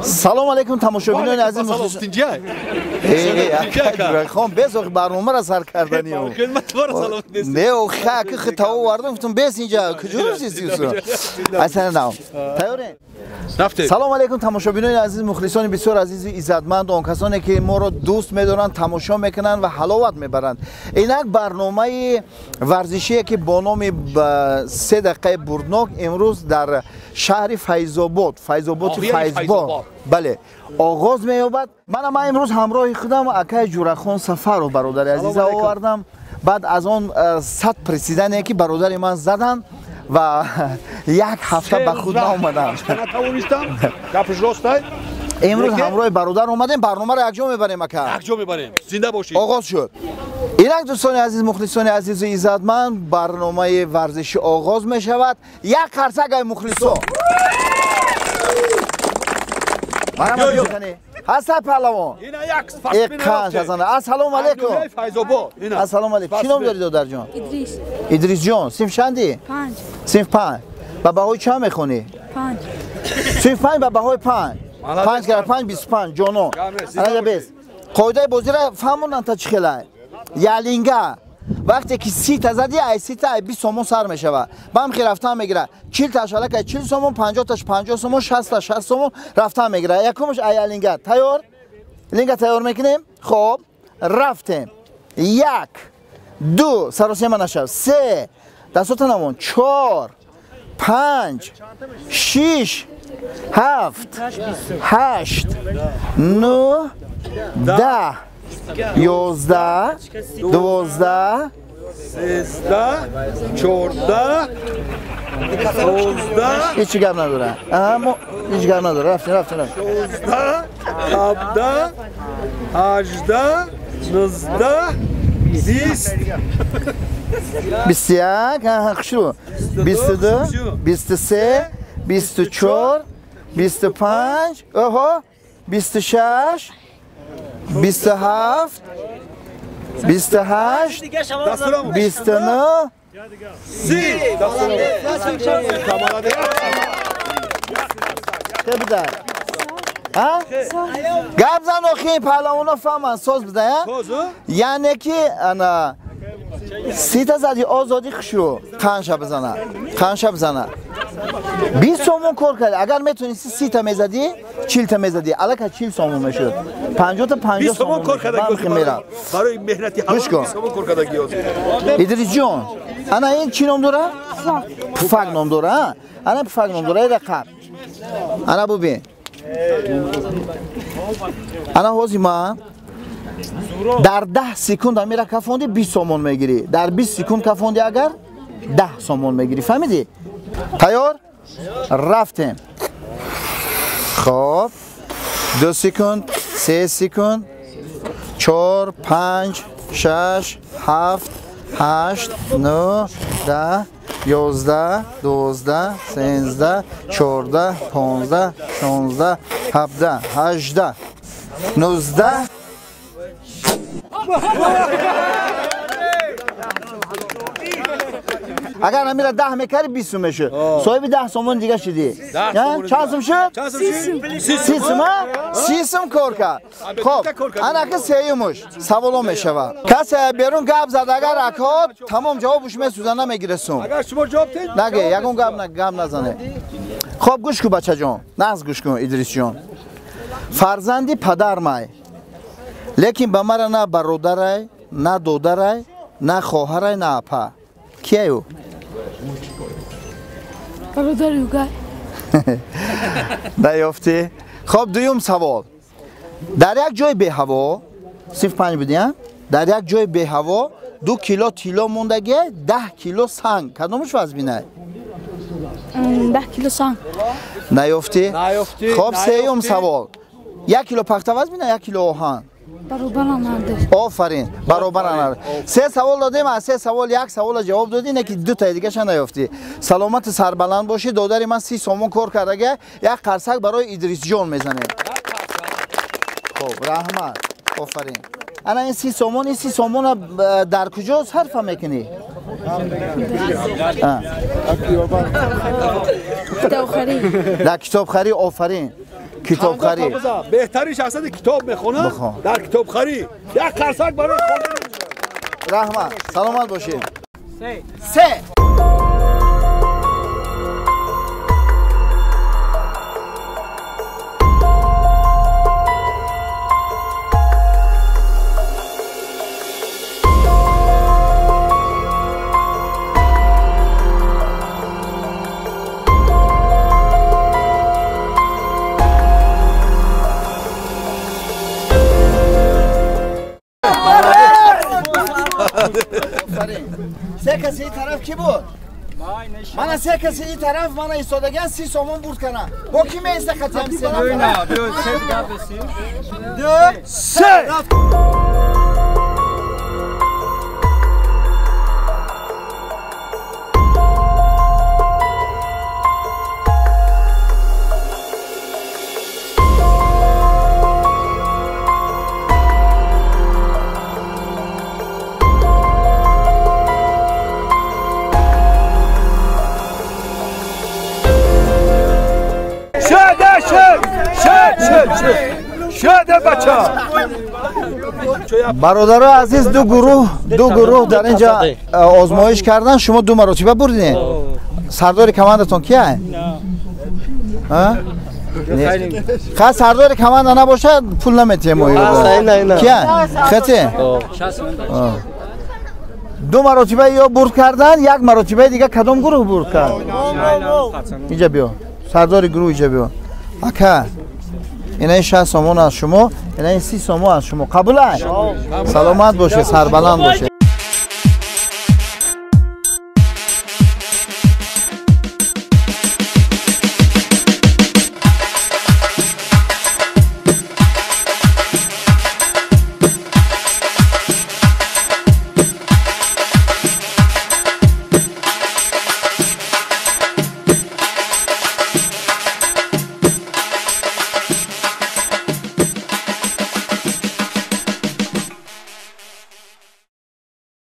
Салом алейкум тамошобинони азиз. Хон бес охи барномаро сар кардани. Не охи аки хитаво овардам, гуфтам бес инҷа куҷо рӯзистӣ? Асана нам. Тайёрем? Салом алейкум тамошобинони азиз, мухлисони бисёр азизу иззатманд, он касоне ки моро дӯст медоранд, тамошо мекунанд ва ҳаловат мебаранд. Инак барномаи варзишие ки бо номи се дақиқаи бурднок имрӯз дар шаҳри Файзобод, Файзободи Файзбод, бале, оғоз меёбад. Мана ман имрӯз ҳамроҳи худам акаи Ҷурахон Сафаров бародари азиза овардам. Баъд аз он 100 приседание ки бародари ман заданд ва як ҳафта ба худ наомадам. Имрӯз ҳамроҳи бародар омадем, барномаро якҷо мебарем ака. Якҷо мебарем. Зинда бошед. Оғоз шуд. Инак дӯстони азиз, мухлисони азизу иззатманд, барномаи варзишӣ оғоз мешавад. Як қарсак ай мухлисо. Ҳасан паҳлавон. Ассалому алайкум. Ассалому алайкум. Чӣ ном дорӣ додарҷон? Идрис. Идрисҷон, синф чанди? 5. Синф 5. Ба баҳои чанд мехонӣ? 5. Синф 5 ба баҳои 5. 5 кара 5 25 ҷоно. Ана бес. Қоидаи бозиро фаҳмонанд та чӣ хелай. Ялинга. Вақте ки 30 та задӣ, ай 30 та ай 20 сомон сар мешавад. Бамхи рафтан мегирад. 40 таш алакай 40 сомон, 50 таш 50 сомон, 60 таш 60 сомон рафтан мегирад. Якумаш ай ялинга. Тайёр? Линга тайёр мекунем? Хоб, рафтем. 1 2 саросема нашав. 3 дастото намон. 4 5 6 7 8 9 10 11 12 13 14 15. Ҳеҷ гап надора. Амо ҳеҷ гап надора. Рафтем, рафтем, рафтем. 16 17 18 19 20 21 ҳа хушрӯ. 22 23 24 25 оҳо 26 27 28 29 30. Гап зан охи паҳлавоно фаҳманд, соз бизан. Яъне ки ана 30 та зади озодӣ хушрӯ қанша бизана, қанша бизана. 20 сомон кор кард. Агар метонисти 30 та мезадӣ, 40 та мезадӣ, аллакай 40 сомон мешуд. 50 та 50 сомон кор кардагӣ барои меҳнати ҳалол 20 сомон кор кардагӣ. Идрисҷон, ана ин чӣ ном дора? Пуфак ном дора. Ана пуфак ном дора, рақаб. Ана бубин. Ана ҳозир ман дар 10 секунд амира кафонди 20 сомон мегирӣ. Дар 20 секунд кафонди агар 10 сомон мегирӣ. Фаҳмидӣ? Тайёр? Рафтем. Хоб. 2 секунд, 3 секунд, 4 5 6 7 8 9 10 11 12 13 14 15 16 17 18 19. Агар амира 10 мекарди 20 сум мешуд. Соҳиби 10 сомон дига шудӣ. Чанд сум шуд? 30 сум, 30 сум кор кард. Хоб, анаки сеюмуш саволо мешавад. Касе берун гап зад, агар акҳо тамом ҷавобуш месӯза, намегира сум. Агар шумо ҷавоб диҳед, наге, ягон гап назане. Хоб, гӯш кун бачаҷон, нағз гӯш кун Идрисҷон. Фарзанди падармай, лекин ба мара на бародарай, на додарай, на хоҳарай, на апа. Кияй ӯ? Бародари угай. Наёфтӣ? Хоб, дуюм савол. Дар як ҷои беҳаво, синф 5 будӣ, дар як ҷои беҳаво 2 кило тилло мондагиай, 10 кило санг. Кадомаш вазминай? 10 кило санг. Наёфтӣ? Хоб, сеюм савол. 1 кило пахта вазмина, 1 кило оҳан? Офарин, баробаран. Се савол додем, аз се савол як савола ҷавоб додӣ, не ки ду таи дигаша наёфтӣ. Саломату сарбаланд бошӣ. Додари ман 30 сомон кор кардага, як қарсак барои Идрисҷон мезанем. Хоб, раҳмат, офарин. Ана ин 30 сомон, ин 30 сомона дар куҷо сарфа мекунӣ? Китобхарӣ. Дар китобхарӣ, офарин. Китобхарӣ. Беҳтарин шахсияте китоб мехонад дар китобхарӣ. Як қарсак барои хондан. Раҳмат, саломат бошед. Се. Се каси ин тараф ки буд? Мана се каси ин тараф мана истодаган 30 сомон бурд кардам. Бо ки меиста қатиам се нафар? Ду, се. Бародарои азиз, ду гурӯҳ дар ин ҷо озмоиш кардан. Шумо ду маротиба бурдед. Сардори командатон кия? Ха, сардори команда набошад, пул наметиҳем. Кия? Хати? Ду маротиба ё бурд кардан, як маротибаи дига кадом гурӯҳ бурд кард? Инҷа биё, сардори гурӯҳ инҷа биё. Ака, инаи 60 сомон аз шумо, инаи 30 сомон аз шумо. Қабул аст? Саломат бошед, сарбаланд бошед.